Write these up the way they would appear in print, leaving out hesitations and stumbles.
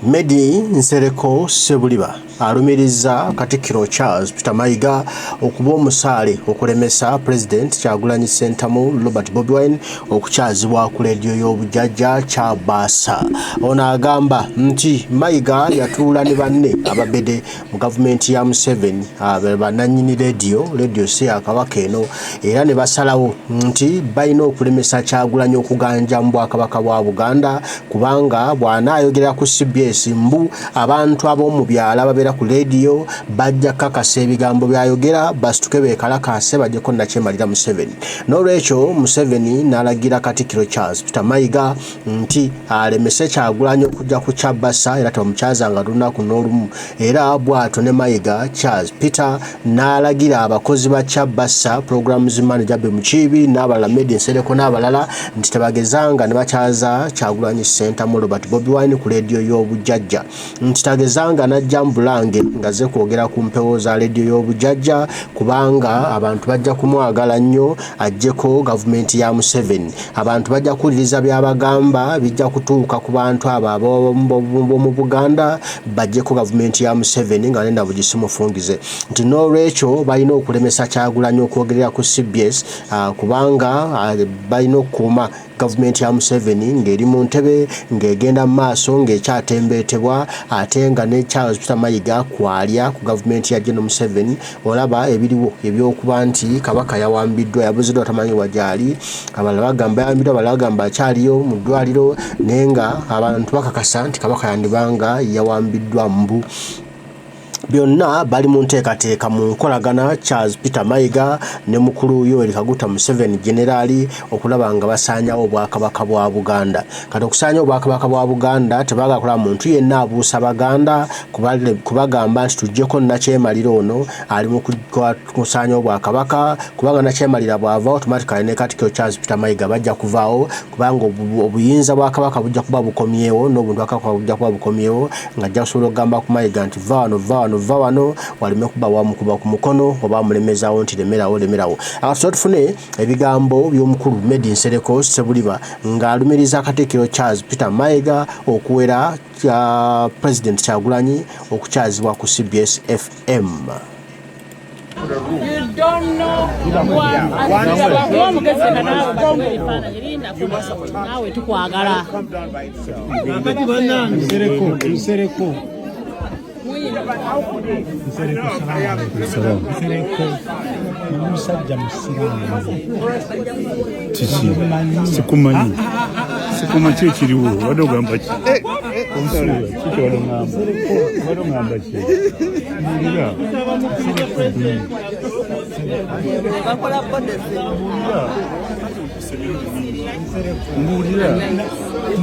Meddie Nsereko Ssebuliba alumirizza Katikkiro Charles Peter Mayiga okuba omusaale okulemesa Pulezidenti Kyagulanyi Ssentamu Robert Bobi Wine okukyazibwa ku leediyo y'obujjajja Kyabaasa. Ono agamba nti Mayiga yatuula ne banne ababede mu gavumenti ya Museveni bannannyini leediyo, leediyo si ya Kabaka eno, era ne basalawo nti balina okulemesa Kyagulanyi okuganja mu Bwakabaka bwa Buganda kubanga bw'anaayogera ku CBS mbu abantu ab'omu byalo ababeera ku leediyo bajja kukakasa ebigambo by'ayogera basituke beekalakaase bajjeko Nakyemalira Museveni. N'olwekyo Museveni n'alagira Katikkiro Charles Peter Mayiga nti alemese Kyagulanyi okujja ku Kyabasa era tebamukyazanga lunaku n'olumu era bw'atyo ne Mayiga Charles Peter n'alagira abakozi ba Kyabasa programs manager Abbey Mukiibi n'abalala Meddie Nsereko n'abalala nti tebagezanga ne bakyaza Kyagulanyi Ssentamu Robert Bobi Wine ku leediyo y'obujjajja nti tagezanga n'ajja mu Bulange ng'azze kwogera ku mpewo za leediyo y'obujjajja kubanga abantu bajja kumwagala nnyo aggyeko gavumenti ya Museveni. Abantu bajja kuwuliriza by'abagamba bijja kutuuka ku bantu abo ab'omu Buganda baggyeko gavumenti ya Museveni nga nenda bugisimufungize nti n'olwekyo balina okulemesa Kyagulanyi okwogerera ku CBS kubanga balina okukuuma gavumenti ya Museveni ng'eri mu ntebe ng'egenda mu maaso ng'ekyatembeetebwa ate nga ne Charles Peter Mayiga kwalya ku gavumenti ya General Museveni. Olaba ebiriwo ebyokuba nti Kabaka yawambiddwa yabuziddwa tamanyi wa gyali, abalala bagamba yawambiddwa, abalala bagamba akyaliyo mu ddwaliro, naye nga abantu bakakasa nti Kabaka yandibanga yawambiddwa mbu byonna bali mu nteekateeka mu nkolagana Charles Peter Mayiga ne mukulu Yoweri Kaguta Museveni Generaali okulaba nga basaanyawo Obwakabaka bwa Buganda. Kati okusaanyawo Obwakabaka bwa Buganda tebaagala kulaba muntu yenna abuusa Baganda kubagamba nti tuggyeko Nakyemalira ono ali mu kusaanyawo Obwakabaka, kubanga Nakyemalira bw'ava automatically ne Katikkiro Charles Peter Mayiga bajja kuvaawo kubanga obuyinza bwa Kabaka bujja kuba bukomyewo n'obuntu bwa Kabaka bujja kuba bukomyewo ng'ajja kusobola okugamba ku Mayiga nti va wano, va wano, va wano, waleme kuba wamukuba ku mukono oba amulemezaawo nti lemerawo, lemerawo. Awo tufune ebigambo by'omukulu Meddie Nsereko Ssebuliba ng'alumiriza Katikkiro Charles Peter Mayiga okuwera President Kyagulanyi okukyazibwa ku CBS FM. You don't know what naawe tukwagala. Kakati bannange Nsereko, Nsereko. Nsereko, salamu. Nsereko, omusajja musiraamu. Kiki? Sikumanyi. Sikumanyi ki ekiriwo. Wadde ogamba ki? Onsuula. Kiki wadde oŋŋamba? Wadde oŋŋamba ki? Mbuulira. Mbuulira.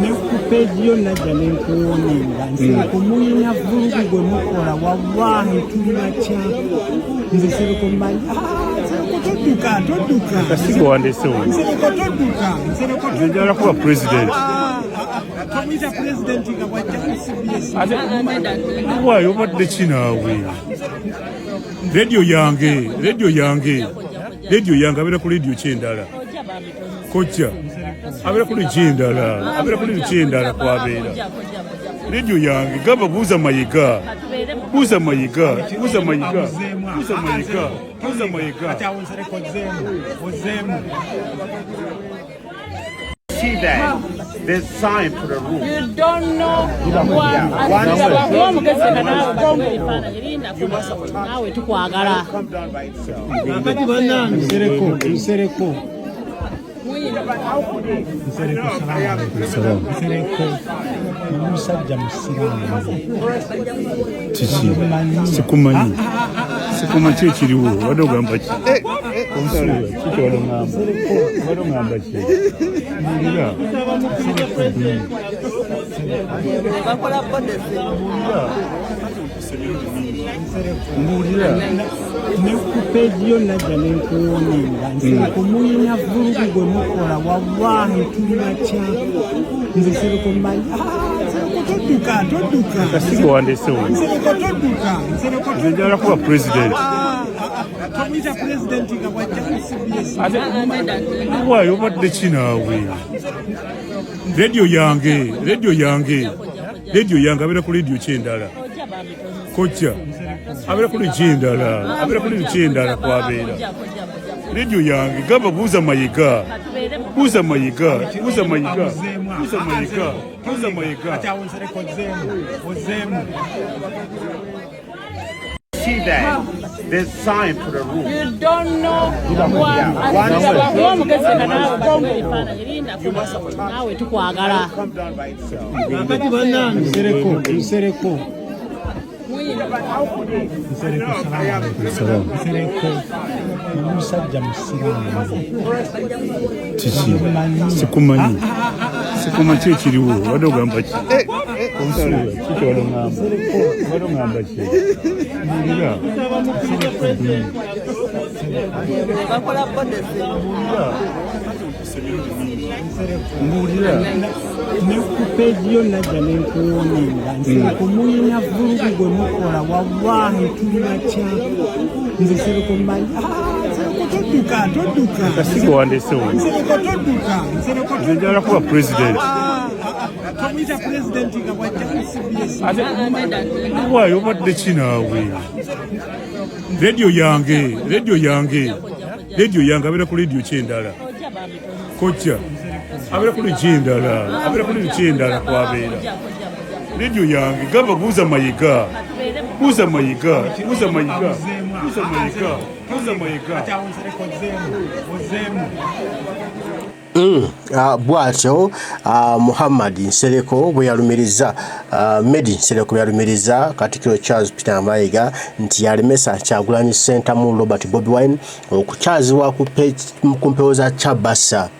Ne ku peegi yo najja ne nkuwoninga. Nsereko mulina vulugu gwe mukola wallahi tuli batya. Nze Nsereko mmanyi. Nsereko todduka, todduka. Kasigo wandesewo. Nsereko todduka. Nsereko Nze njagala kuba president. Tomuyita president nga bw'ajja ku CBS. Waayo obadde ki naawe? Leediyo yange, leediyo yange, leediyo yange abeera ku leediyo ki endala? Kojja abeera ku leediyo ki endala? Abeera ku leediyo ki endala kwabeera? Leediyo yange gamba buuza Mayiga, buuza Mayiga, buuza Mayiga, buuza Mayiga, buuza Mayiga. Kati awo Nsereko ozzeemu, ozzeemu. See that there's sign for the room. You don't know what naawe tukwagala. Come down by itself. Kakati bannange Nsereko, Nsereko. Nsereko, salamu. Nsereko, omusajja musiraamu. Kiki? Sikumanyi. Sikumanyi ki ekiriwo. Wadde ogamba ki? Onsuula. Kiki wadde oŋŋamba? Wadde oŋŋamba ki? Mbuulira. Mbuulira. Ne ku peegi yo najja ne nkuwoninga. Nsereko mulina vulugu gwe mukola wallahi tuli batya. Nze Nsereko mmanyi. Nsereko todduka, todduka. Kasigo wandesewo. Nsereko todduka. Nsereko Nze njagala kuba president. Tomuyita president nga bw'ajja ku CBS. Waayo obadde ki naawe? Leediyo yange, leediyo yange, Rediyo yange abeera ku rediyo ki endala? Kojja abeera ku rediyo endala, abeera ku rediyo ki endala kwabeera? Rediyo yange gamba buuza Mayiga, buuza Mayiga, buuza Mayiga, buuza Mayiga, buuza Mayiga. See that there's sign for the room. You don't know. Naawe tukwagala. Come down by itself. Kakati bannange, Nsereko, Nsereko, Nsereko, salaamu. Nsereko, omusajja musiraamu. Kiki? Sikumanyi, sikumanyi ki ekiriwo. Obadde ogamba ki? Onsuula kiki? Obadde oŋŋamba, obadde oŋŋamba ki? Mbuulira. Mbuulira. Ne ku page yo najja nenkuwoninga. Nsereko, muyina vulugu gwe mukola, wallahi tuli batya. Nze Nsereko mmanyi. Ah, Nsereko, todduka, todduka. Kasigo wandesewo. Nsereko, todduka, Nsereko. Nze njagala kuba president. Tomuyita pulezidenti nga bwajja ku CBS. Ate waayo obadde ki naawe? Rediyo yange, rediyo yange, rediyo yange abeera ku rediyo ki endala? Kojja abeera ku rediyo endala, abeera ku rediyo ki endala kwabeera? Rediyo yange gamba buuza Mayiga, buuza Mayiga, buuza Mayiga, buuza Mayiga, buuza Mayiga. Nsereko, ozeemu, ozeemu. Bw'atyo Muhammad Nsereko bwe yalumiriza, Medi Nsereko bwe yalumiriza Katikkiro Charles Peter Mayiga nti yalemesa Kyagulanyi Ssentamu Robert Bobi Wine okukyazibwa ku mpewo za Kyabasa,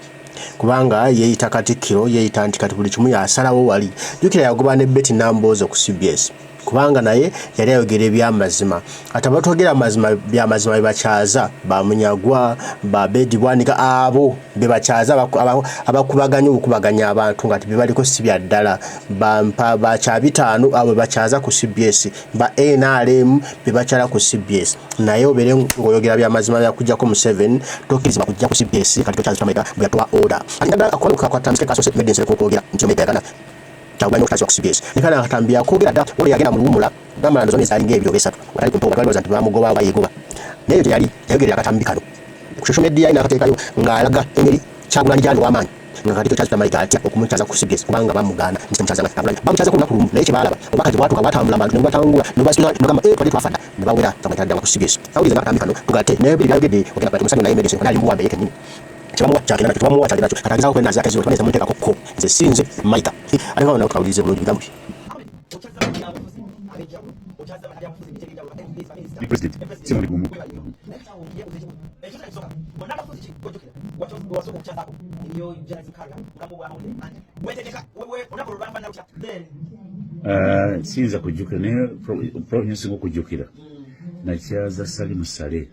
kubanga yeeyita Katikkiro, yeeyita nti kati buli kimu yasalawo wali. Jjukira yagoba ne Betty Nambooze ku CBS kubanga naye yali ayogera ebyamazima. Ate abatwogera amazima, byamazima bebakyaza bamunyagwa babedi bwanika, abo bebakyaza abakubaganya obukubaganya abantu nga bebaliko si bya ddala. Bakyabitaano abo bebakyaza ku CBS, ba NRM bebakyala ku CBS. Naye obeere ng'oyogera byamazima byakujjako Museveni, tokkirizibwa kujja ku CBS. Kati Charles Mayiga bwe yatuwa order, ate ddala akatambi kasose Medi Nsereko okwogera nti Mayiga yagana Kyagulanyi okukyazibwa ku CBS. Nekana akatambi yakoogera dda olwo yagenda mu luwummula, gamba ndozo nezalinga ebiro 3 watali ku mpewo, balowooza nti bamugoba oba yeegoba, naye teyali yayogerera akatambi kano ku social media n'akateekayo ng'alaga engeri Kyagulanyi gyali ow'amaanyi, nga kati Charles Mayiga atya okumukyaza ku CBS kubanga bamugaana nti temukyaza nga Kyagulanyi. Bamukyaza ku lunaku lumu, naye kyebaalaba obubaka gye bwatuuka bwatambula abantu ne bubatangula ne bubasitula ne bagamba, "Eh, twali twafa dda," ne bawera Kyagulanyi tadda ku CBS. Awuliriza n'akatambi kano tugatte naye biri byayogedde ogenda kati omusajja naye Medi Nsereko ali muwambe ye kennyini. Kyebamuwa kyagenda nakyo, tebamuwa kyagenda nakyo. Kati agezaako kwenazaako ezizo tebaneza muteekako ko nze sinze Mayiga ate nga nawe tukawulirize bulungi bigambo bye. President si muli gumu. Siyinza kujjukira, naye nsinga okujjukira nakyaza Salimu Sale.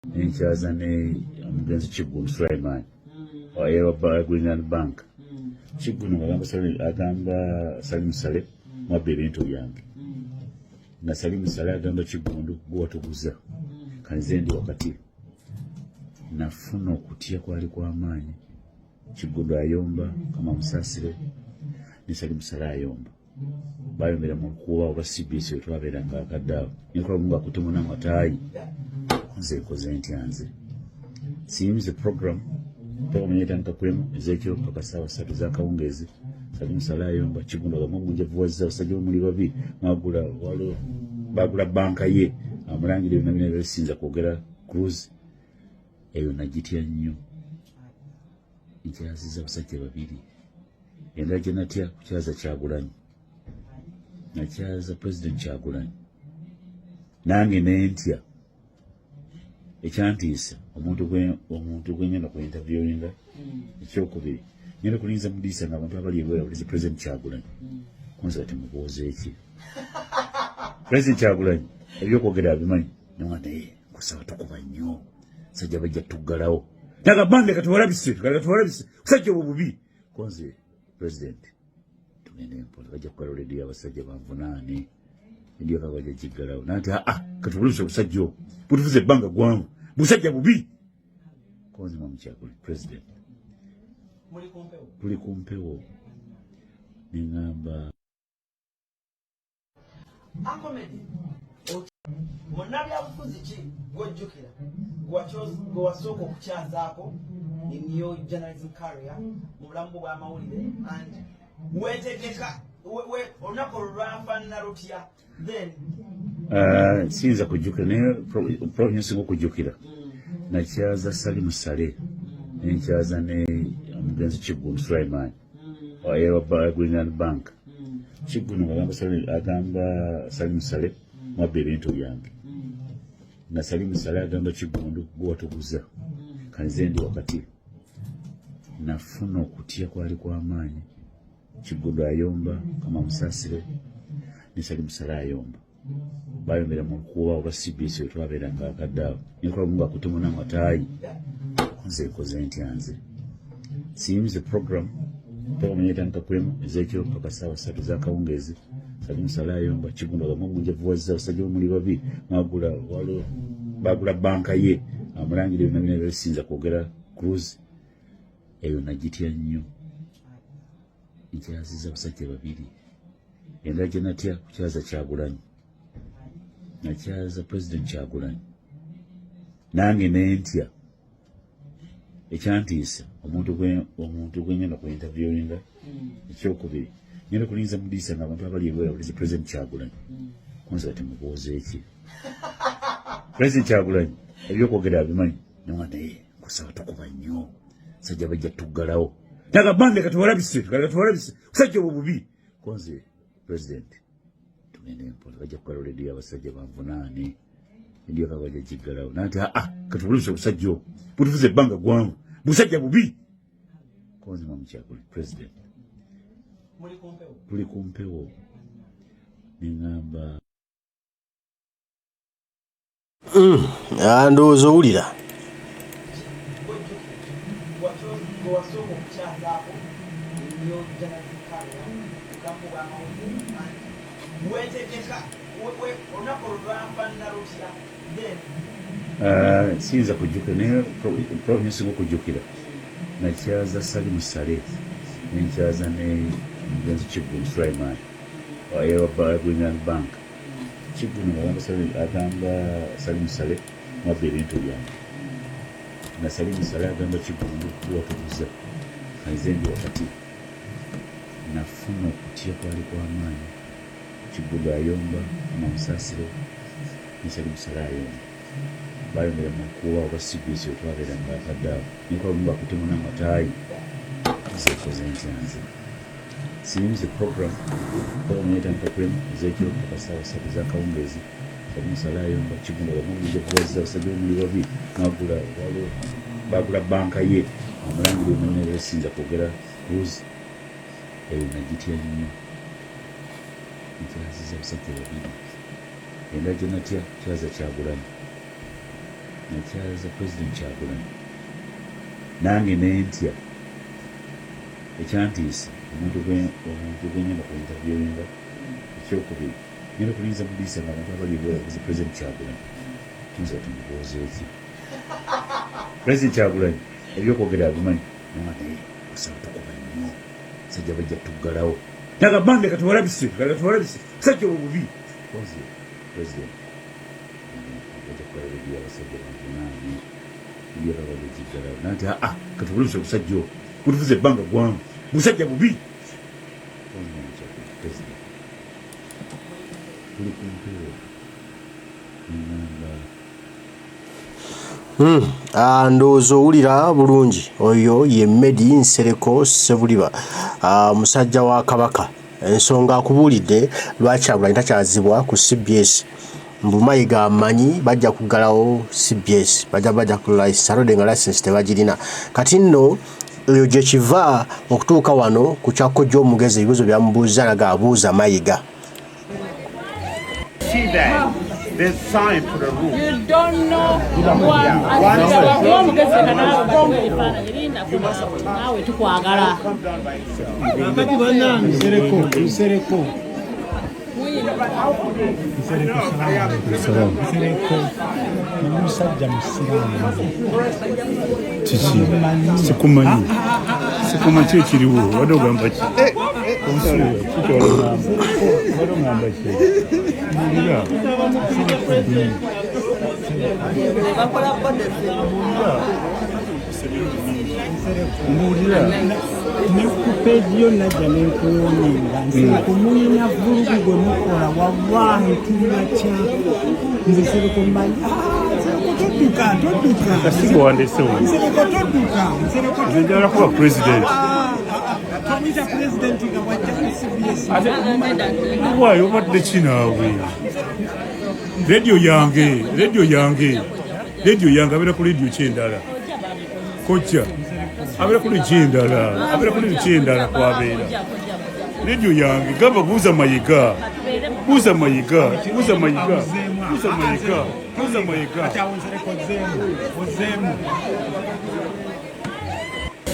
Nenkyaza ne omugenzi Kiggundu Sulaiman wa Greenland Bank. Kiggundu agamba agamba Salim Saleh, "Mwabba ebintu byange," nga Salim Saleh agamba Kiggundu, "Gwe watuguza." Kanze ndi wakati, nafuna okutya kwali kw'amaanyi. Kiggundu ayomba, kama musaasire, ne Salim Saleh ayomba, bayombera mu kuba oba CBS we twabeeranga akadde awo. Nenkola nga akutemuna mataayi. Nze nkoze ntya? Nze siyimize program. Program yetandika kwemu ez'ekiro paka 3:00 z'akawungeezi. Salim Saleh ayomba, Kiggundu agamba, "Munjavuwazza, abasajja bamuli babi, mwagula waliwo bagula banka ye." Amulangira byonna byonna byesinza kwogera. Cruise eyo nagitya nnyo. Nkyaziza abasajja babiri. Endala gye natya kukyaza Kyagulanyi, nakyaza President Kyagulanyi, nange nentya. Ekyantiisa, omuntu gwengenda ku interviewinga, ekyokubiri ngenda kulinza mudiisa nga abantu abali ebweru bawulize President Kyagulanyi. Kunza kati mubuuza eki? President Kyagulanyi ebyokwogera abimanyi, naye naye nkusaba tukuba nnyo, sajja bajja tuggalawo. Nagabande katuwalabise, katuwalabise kusajja obwo bubi. Konze president, tugende mpola, bajja kugalawo lediyo, abasajja banvunaane, lediyo ka bajja giggalawo. Nanti aa katuwulise obusajja obwo butufuze ebbanga gwangu, busajja bubi. Konze mwami Kyagulanyi president, tuli ku mpewo, neŋŋamba Akomedi, munnabyabufuzi ki gw'ojjukira gwe wasooka okukyazaako in your journalism career, mu bulamu bwo bw'amawulire, and weetegeka olunaku olwo lwafaanana lutya then? Siyinza kujjukira, naye nsinga okujjukira nakyaza Salimu Sale, nenkyaza ne omugenzi Kiggundu Sulaiman wa Greenland Bank. Kiggundu agamba Salimu Sale, mwabba ebintu byange, nga Salimu Sale agamba Kiggundu, gwewatuguza kanze ndi wakati. Nafuna okutya kwali kwamaanyi. Kiggundu ayomba, kama musaasire, ne Salimu Sale ayomba, bayombera mu lukuba oba CBS wetwabeeranga akadde awo. Nekola nga akutemuna amataayi. Nze nkoze ntya? Nze siyimize program paka mwenye etandika kwemu ezekiro paka 3:00 z'akawungeezi. Salimu Sale ayomba, Kiggundu agamba munjavuwazza, abasajja bamuli babi, mwagula walo bagula banka ye, amulangira byonna byonna byesinza kwogera. Cruise eyo nagitya nnyo. Nkyaziza abasajja babiri. Endala gye natya kukyaza Kyagulanyi, nakyaza President Kyagulanyi, nange nentya. Ekyantiisa, omuntu gwengenda ku interviewinga, ekyokubiri ngenda kulinza mudiisa nga abantu abali ebweru bawulize President Kyagulanyi. Kunza kati mubuuza eki? President Kyagulanyi ebyokwogera abimanyi, naye naye nkusaba tukuba nnyo, sajja bajja tuggalawo. Nagabande katuwalabise, katuwalabise kusajja obwo bubi. Konze president, tugende mpola, bajja kugalawo lediyo, abasajja banvunaane, lediyo ka bajja giggalawo. Nanti aa katuwulise obusajja obwo butufuze ebbanga gwangu, busajja bubi. Konze mwami Kyagulanyi president, tuli ku mpewo, neŋŋamba Ndowooza owulira. Gwe wasooka okukyazaako in your journalism career, mu bulamu bwo bw'amawulire, and weetegeka olunaku olwo lwafaanana lutya then? Siyinza kujjukira, naye nsinga okujjukira nakyaza Salimu Sale, nenkyaza ne omugenzi Kiggundu Sulaiman wa Greenland Bank. Kiggundu agamba Salimu Sale, mwabba ebintu byange, nga Salimu Sale agamba Kiggundu, gwewatuguza kanze ndi wakati. Nafuna okutya kwali kwamaanyi. Kiggundu ayomba, kama musaasire, ne Salimu Sale ayomba, bayombera mu lukuba oba CBS wetwabeeranga akadde awo. Nekola nga akutemuna amataayi. Nze nkoze ntya? Nze siyimize program paka mwenye etandika kwemu ezekiro paka 3:00 z'akawungeezi. Salimu Sale ayomba, Kiggundu agamba munjavuwazza, abasajja bamuli babi, mwagula walo bagula banka ye, amulangira byonna byesinza kwogera. Cruise eyo nagitya nnyo. Nkyaziza abasajja babiri. Endala gye natya kukyaza Kyagulanyi, nakyaza President Kyagulanyi, nange nentya. Ekyantiisa, omuntu gwengenda ku interviewinga, ekyokubiri ngenda kulinza mudiisa nga abantu abali ebweru bawulize President Kyagulanyi. Kunza kati mubuuza eki? President Kyagulanyi ebyokwogera abimanyi, naye naye nkusaba tukuba nnyo, sajja bajja tuggalawo. Nagabande katuwalabise, katuwalabise kusajja obwo bubi. Konze president, bajja kugala lediyo, abasajja banvunaane, lediyo ka bajja giggalawo. Nanti aa katuwulise obusajja obwo butufuze ebbanga gwangu, busajja bubi. Konze mwami Kyagulanyi president, tuli ku mpewo, neŋŋamba Ndowooza owulira bulungi. Oyo ye Medi Nsereko Ssebuliba, musajja wa Kabaka. Ensonga akubuulidde lwaki Kyagulanyi takyazibwa ku CBS. Mbu Mayiga amanyi bajja kuggalawo CBS, bajja ku license, already nga license tebagirina. Kati nno eyo gye kiva okutuuka wano ku kya Kojja Omugezi, ebibuuzo byamubuuza naga abuuza Mayiga. See that? There's sign for the room. You don't know what omugezi naawe naawe tukwagala. Kakati bannange, Nsereko, Nsereko, Nsereko, salaamu. Nsereko, ndi musajja musiraamu. Kiki? Sikumanyi, sikumanyi. Ki ekiriwo? Wadde ogamba ki? Obusuula kiki? Wadde ogamba ki? Mbulira. Bakola bode. Mbuulira. Ne ku page yo najja nenkuwoninga. Nsereko, mulina vulugu gwe mukola, wallahi tuli bakyafu. Nze Nsereko mmanyi. Nsereko, todduka, todduka. Kasigo wandesewo. Nsereko, todduka. Nsereko. Nze njagala kuba president. Tomuyita president nga bwajja ku CBS. Waayo obadde ki naawe? Rediyo yange, rediyo yange, rediyo yange. Abeera ku rediyo ki endala? Kojja abeera ku rediyo endala, abeera ku rediyo ki endala kwabeera? Rediyo yange. Gamba, buuza Mayiga, buuza Mayiga, buuza Mayiga, buuza Mayiga, buuza Mayiga. Kati awo Nsereko ozeemu, ozeemu.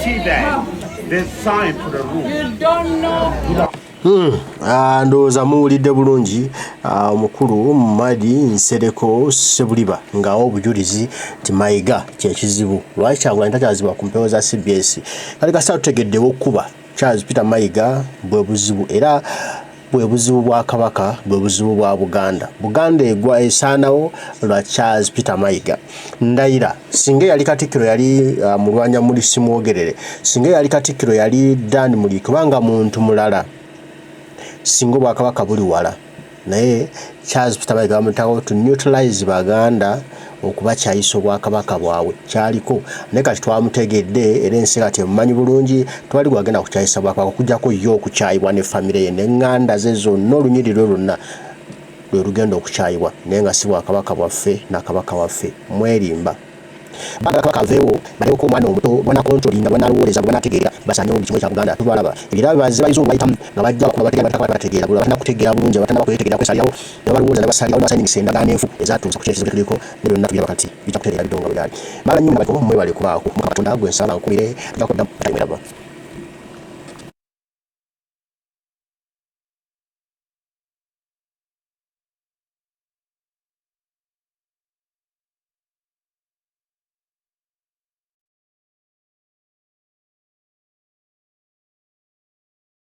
See that? There's sign for the room. You don't know. Ndowooza muwulidde bulungi, omukulu Madi Nsereko Ssebuliba ng'awa obujulizi nti Mayiga kyekizibu lwaki Kyagulanyi takyazibwa ku mpewo za CBS. Kale kasita tutegeddewo okuba Charles Peter Mayiga bwe buzibu, era bwe buzibu bwa Kabaka, bwe buzibu bwa Buganda. Buganda egwa esaanawo lwa Charles Peter Mayiga. Ndayira singa yali katikkiro yali Mulwanya muli simwogerere, singa yali katikkiro yali Dan Muli, kubanga muntu mulala, singa obwakabaka buli wala. Naye Charles Peter Mayiga bamutawo to neutralize Baganda, okubakyayisa obwakabaka bwabwe kyaliko. Naye kati twamutegedde, era ensi kati emumanyi bulungi. Twali gwagenda kukyayisa bwakabaka okujjako ye okukyayibwa ne famire ye neŋŋanda ze zonna, olunyiri lwe lwonna lwe lugenda okukyayibwa, naye nga si bwakabaka bwaffe na kabaka waffe. Mwerimba. Baagala kabaka aveewo, baleweko omwana omuto bwanakontrolinga, bwanalowooleza, bwanategeera, basanyewo buli kimu ekya Buganda. Tubalaba era baze bayinza obubayitamu nga bajja bakuba bategeera, bataka bategeera batana kutegeera bulungi, abatannaba kwetegeera kwesalirawo, ne babalowooza ne basalirawo ne basayiningisa endagaano enfu ezatuusa ku kyekizibu tuliko ne byonna tubiraba kati bijja kutereera bidongo bwe byali. Baala nnyo, mwebale kubaako. Mukama Katonda gwe nsaba nkumire, tujja kuddamu. Mweraba.